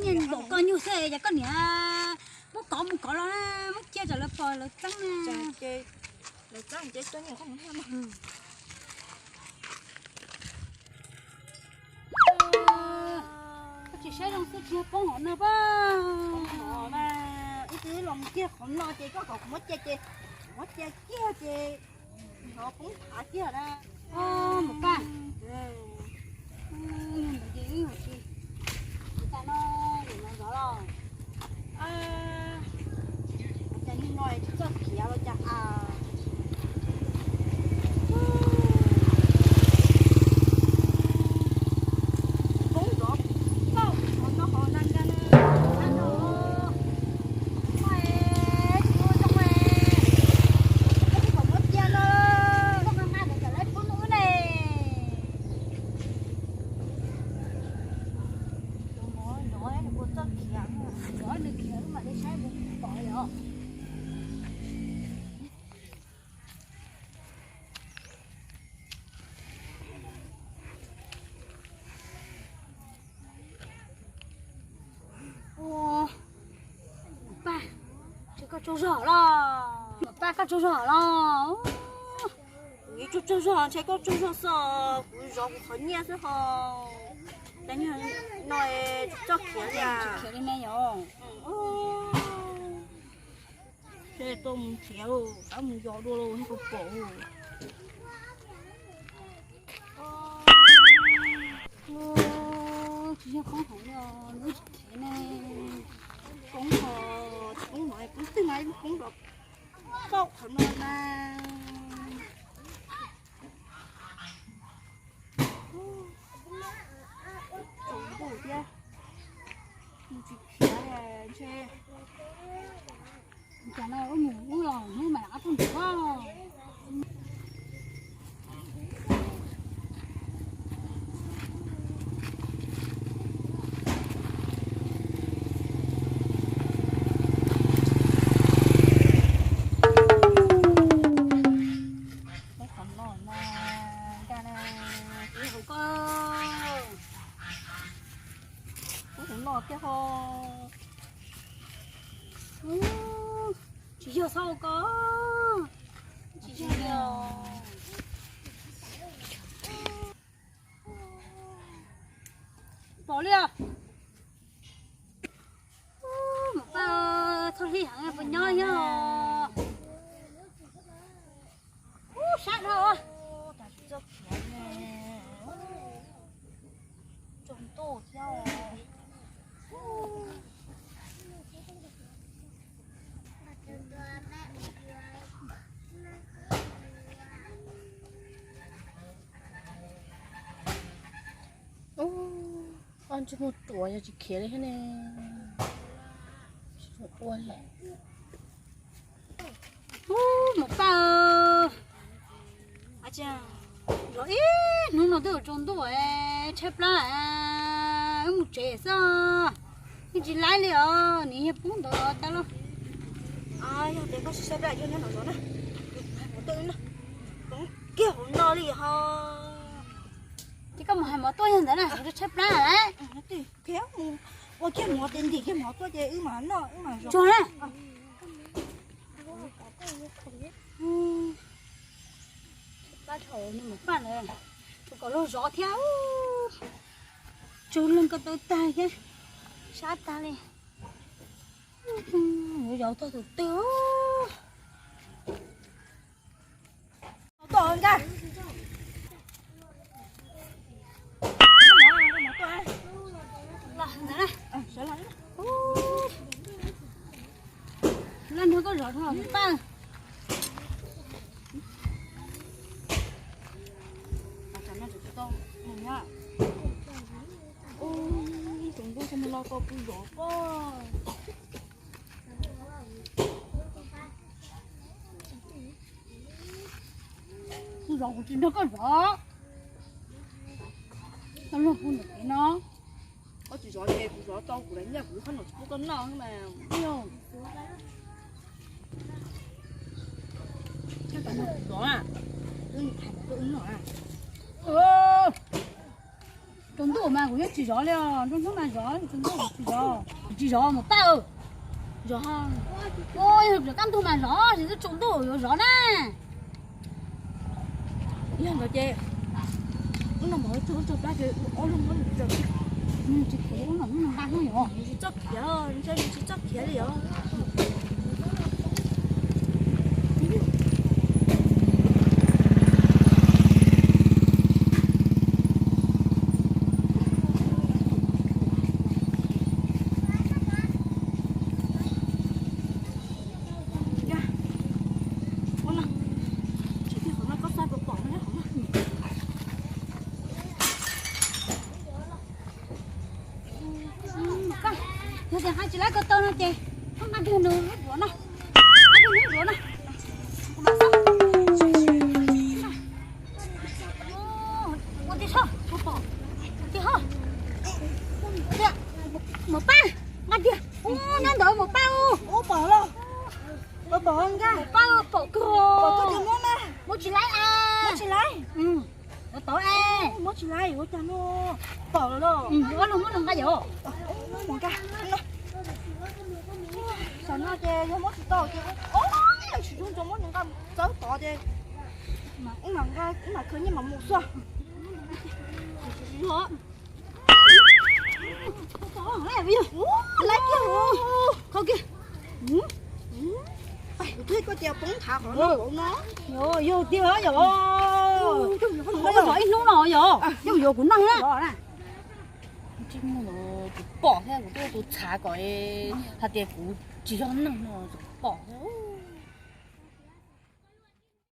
Nyiaj npaum koj nyuag xwb es koj niam muab kov mus kov los na, muab cia tsam lawv pom lawv txeeb na. Koj tsis saib zoo xwb tsis yog poob hauv no pab. Ib tug los kiag qhov no ces koj kom kuv muab cia ces, kuv muab cia kiag ces nov poob thav kiag na. Mus pab. Ntawd ces wb mus tsis, mus tas no, mus no zov los. Cas nim no tsis txawj khiav los cas. Poob zov pauj qhov no qhov na ncaj na. Ua, Paj, ntshai koj tsaug zog los. Paj, koj tsaug zog los. Kuv tsaug tsaug zog, ntshai koj tsaug zog xwb, kuv zov kuv qhov nyiaj xwb ho. Cas niag no tsis txawj khiav li a. Khiav li me yom. Seb tuaj mus nrhiav, rov mus yos dua los thiaj tau pom. Tsis yog poob hauv no, lub tsis khiav ne. Poob ho, poob no, poob twg mas poob rau txoj qhov no na. Tsaus ntuj thiab, mus tsis khiav ntshe. Cas no wb mus wb los hnub mas ob tug ntxuav. Ub, qhov no thiab ho. Ub, tsis yog xwb ko. Tsis yog. Pom li os. Ub, Maum Paj, txhob hlib heev, puas nyob thiab os? Ub, sab dhau. Tsaus ntuj thiab. Ub, koj ntsej muag ruam yog tsis khiav li thiab ne. Tsis ua li. Ub, Maum Paj, zov ib hnub no twb yuav tsaus ntuj, tshaib plab, wb mus tsev xwb. Yeej tsis laib li os, nws yog poob ntawd tas los. Yog tias koj tsis saib plab, yog nyob no zov na. Kiag hauv no li ho. Ces koj mus hais mov tuaj yog ntawd na, kuv tshaib plab lawm. Ua kiag mov ces ntim kiag mov tuaj ces wb mam noj wb mam zov na. Pab thaum nws mus paj lawm, tus kom luag zov thiab. Tsug leej ko taw tag thiab, sab tag li. Yuav zov txog tus twg. Tuaj nkaj. Los ntawd na. Laj nrog koj zov dhau paj. Ub, tus nkuj tsis mus los ko kuv zov paj. Kuv zov kuv tsis nrog koj zov. Koj luag kuv ntawm kev no. Koj tsis zov ces kuv zov tau kuv lawv nyiaj kuv qhov no tsis pub koj noj mas. Zov na. Wb mus tham kuv tuaj wb noj na. Tsaus ntuj mas kuv yeej tsis zov li os, nruab hnub mas zov, tsaus ntuj tsis zov. Tsis zov mus pab. Zov. Yog kab ntug mas zov, tsis tsaus ntuj yuav zov na. Yog ntawd ces ub no mus tsuag tsuag plab ces ob lub muab tsis khev ub no mus nqa hnub yom. Tsis txoj khiav, ntshe nws tsis txoj khiav li os. Yog tias hais tsis laib ko taw no ces koj nqa kiag nws lub duav no, nqa kiag nws lub duav no. Ua tiag, tiag ho. Mus pab, nqa tiag. Ub, nyob ntawd mus pab. Ub, pom los. Pom, pom, pom kawg. Muab tsis laib a. Muab tsis laib. Tov tov a. Muab tsis laib ua cas no. Pom los. Ua los muab los nqa yom. Tam no ces yog muab tsis tau ces ub, tsis zoo muab nws nqa txawb tod ces ub mam nqa, ub mam khwv nyiaj mam mus xwb. Laib kiag, kho kiag. Kuv twb koj tias poob thav qhov no. Yog tiag yom. Ib hnub no yom, yog yuav kuv noj na. Kuv pom thiab kuv twb tus txhav kom hais tias kuv tsis yog neeg no, kuv pom.